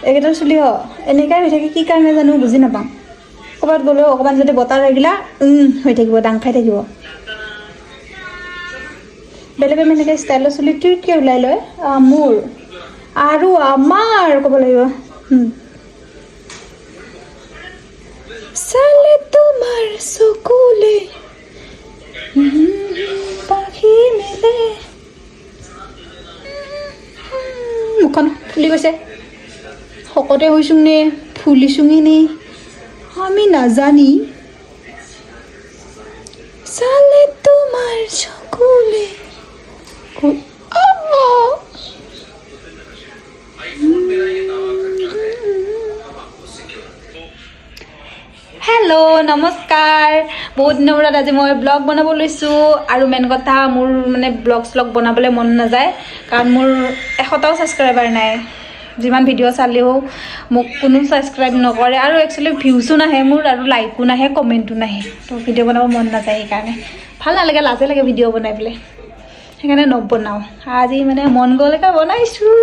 এইকেইডাল চুলি এনেকুৱাই হৈ থাকে, কি কাৰণে জানো বুজি নাপাওঁ। ক'ৰবাত গ'লেও অকণমান যদি বতাহ লাগিলা হৈ থাকিব, দাং খাই থাকিব। বেলেগে এনেকৈ ষ্টাইলৰ চুলি তুৰকৈ ওলাই লয়, মোৰ আৰু আমাৰ ক'ব লাগিব। চালে তোমাৰ চকুলে পাখি মেলে। মুখখন ফুলি গৈছে, শকতে হৈছোং নে ফুলিছোঙে নে আমি নাজানি। চালে তোমাৰ চকুলে। হেল্ল' নমস্কাৰ, বহুত দিনৰ মূৰত আজি মই ব্লগ বনাব লৈছোঁ। আৰু মেইন কথা, মোৰ মানে ব্লগ শ্লগ বনাবলৈ মন নাযায়, কাৰণ মোৰ 100টাও ছাবস্ক্ৰাইবাৰ নাই। যিমান ভিডিঅ' চালেও মোক কোনো ছাবস্ক্ৰাইব নকৰে, আৰু একচুৱেলি ভিউজো নাহে মোৰ, আৰু লাইকো নাহে, কমেণ্টো নাহে। তো ভিডিঅ' বনাব মন নাযায়, সেইকাৰণে ভাল নালাগে, লাজে লাগে ভিডিঅ' বনাই পেলাই, সেইকাৰণে নবনাওঁ। আজি মানে মন গ'লেকে বনাইছোঁ।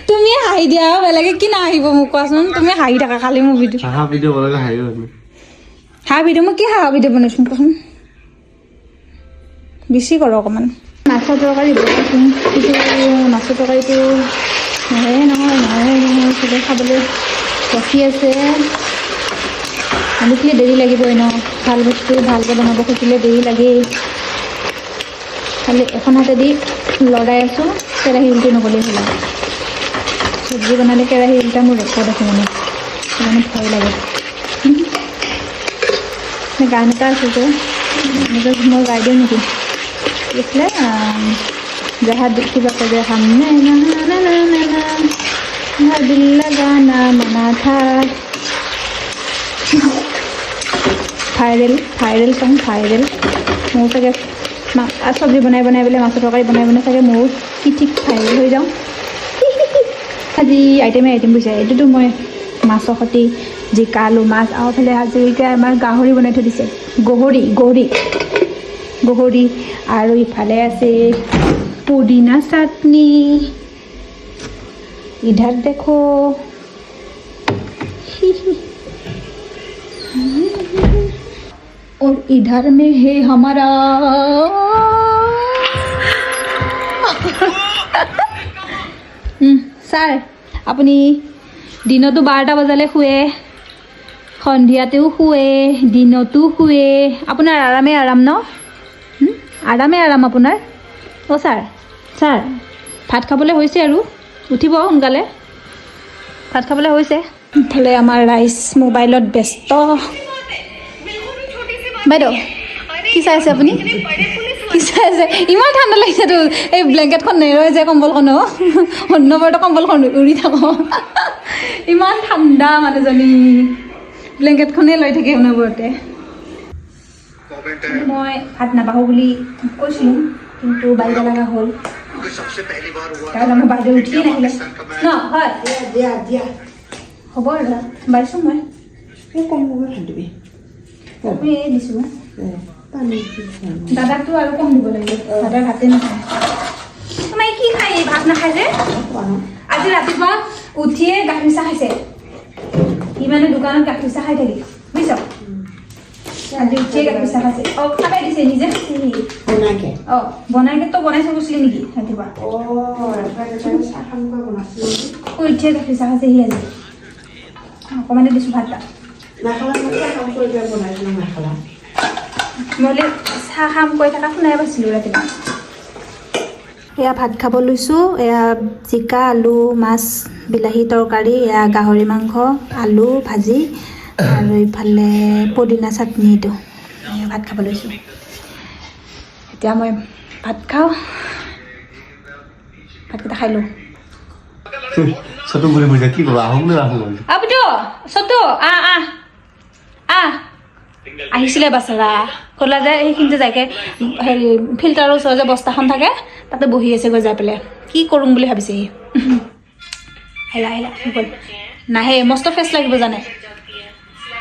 তুমি হাঁহি দিয়া, বেলেগে কি নাহিব মোক কোৱাচোন? তুমি হাঁহি থাকা খালি মোৰ ভিডিঅ'। হাঁহা ভিডিঅ' বনালে হাঁহিব। হাঁহ ভিডিঅ' মই কি হাঁহ ভিডিঅ' বনাইছোঁ কোৱাচোন? বেছি কৰ অকণমান। মাছৰ তৰকাৰী বনাইছোঁ, কিন্তু মাছৰ তৰকাৰীটো নহয় নহয় নহয় নহয়, চবেই খাবলৈ ৰখি আছে। আনিছিলে দেৰি লাগিবই ন, ভাল বস্তু ভালকৈ বনাব খুজিলে দেৰি লাগেই। খালি এখন হাতেদি লৰাই আছোঁ, কেৰাহী উল্টি নগ'লেই হ'ল। চব্জি বনালে কেৰাহী উল্টা মোৰ ৰেকৰ্ড আছে, মানে সেইকাৰণে ভয় লাগে। গান এটা আছে যে, এনেকৈ মই গাই দিওঁ নেকি? কি আছিলে, জহা কিবা কয় যে, হামনে না না না না না দিল লগানা মানা থা। ভাইৰেল ভাইৰেল চং, ভাইৰেল। মোৰ চাগে চব্জি বনাই বনাই পেলাই, মাছৰ তৰকাৰী বনাই বনাই চাগে ময়ো কি ঠিক ভাইৰেল হৈ যাওঁ। আজি আইটেমে আইটেম বুজিছে। এইটোতো মই মাছৰ সৈতে জিকা আলু মাছ, আৰু ফালে হাজৰিকাই আমাৰ গাহৰি বনাই থৈ দিছে, গহৰি গহৰি গহৰি। আৰু ইফালে আছে পুদিনা চাটনি। ইধাৰ দেখো, और इधर में है हमारा। ছাৰ, আপুনি দিনতো 12টা বজালৈ শুৱে, সন্ধিয়াতেও শুৱে, দিনতো শুৱে, আপোনাৰ আৰামেই আৰাম ন? আৰামেই আৰাম আপোনাৰ। অ' ছাৰ, ছাৰ ভাত খাবলৈ হৈছে, আৰু উঠিব সোনকালে, ভাত খাবলৈ হৈছে। ইফালে আমাৰ ৰাইজ মোবাইলত ব্যস্ত। বাইদেউ, কি চাই আছে আপুনি? কি চাই আছে? ইমান ঠাণ্ডা লাগিছেতো, এই ব্লেংকেটখন নেৰৈ যে, কম্বলখনো অন্যবাৰতো কম্বলখন উৰি থাকোঁ। ইমান ঠাণ্ডা, মানুহজনী ব্লেংকেটখনেই লৈ থাকে অনবৰতে। মই ভাত নাবাঢ়ো বুলি কৈছিলোঁ, কিন্তু বাঢ়িব লগা হ'ল, কাৰণ আমাৰ বাইদেউ উঠিয়ে নাহিলে ন। হয়, হ'ব আৰু বাঢ়িছোঁ মই। দিছোঁ দাদাকতো আৰু কম দিব লাগিব, দাদাই ভাতে নাখায়। তোমাৰ কি খায়? ভাত নাখায় যে। আজি ৰাতিপুৱা উঠিয়ে গাখীৰ চাহ খাইছে সি, মানে দোকানত গাখীৰ চাহ খাই থাকি, বুজিছ? আজি উঠিয়ে গাখীৰ চাহ খাইছে। অঁ, খাবাই দিছে, নিজে খাইছে সি। অঁ, বনাইকে তই বনাই থৈ গৈছিলি নেকি ৰাতিপুৱা? শুই উঠিয়ে গাখীৰ চাহ খাইছে সি আজি। অকণমানে দিছোঁ ভাত তাক। মই চাহ খাম কৈ থকা শুনাই পাইছিলোঁ ৰাতিপুৱা। এয়া ভাত খাব লৈছোঁ। এয়া জিকা আলু মাছ বিলাহী তৰকাৰী, এয়া গাহৰি মাংস আলু ভাজি, আৰু ইফালে পদিনা চাটনি। এইটো ভাত খাব লৈছোঁ। এতিয়া মই ভাত খাওঁ, ভাতকেইটা খাই লওঁ। চটো ঘূৰি ফুৰিছে, কি ক'বা, আহোঁ নে নাহোঁ? আবুটো চটো, আহ আহ আহ। আহিছিলে বাচেৰা, ক'লা যে সেইখিনিতে যাইকে হেৰি ফিল্টাৰৰ ওচৰত যে বস্তাখন থাকে, তাতে বহি আছে গৈ যাই পেলাই। কি কৰোঁ বুলি ভাবিছে সি? আহিলা আহিলা গ'ল, নাহে। মস্ত ফেচ লাগিব জানে,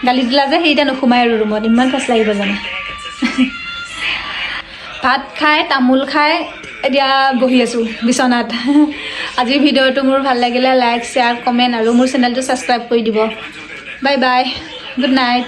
গালি দিলা যে, সেই এতিয়া নোসোমাই আৰু ৰুমত, ইমান ফেচ লাগিব জানে। ভাত খাই, তামোল খাই এতিয়া বহি আছোঁ বিচনাত। আজিৰ ভিডিঅ'টো মোৰ ভাল লাগিলে লাইক, শ্বেয়াৰ, কমেণ্ট আৰু মোৰ চেনেলটো ছাবস্ক্ৰাইব কৰি দিব। Bye bye, good night.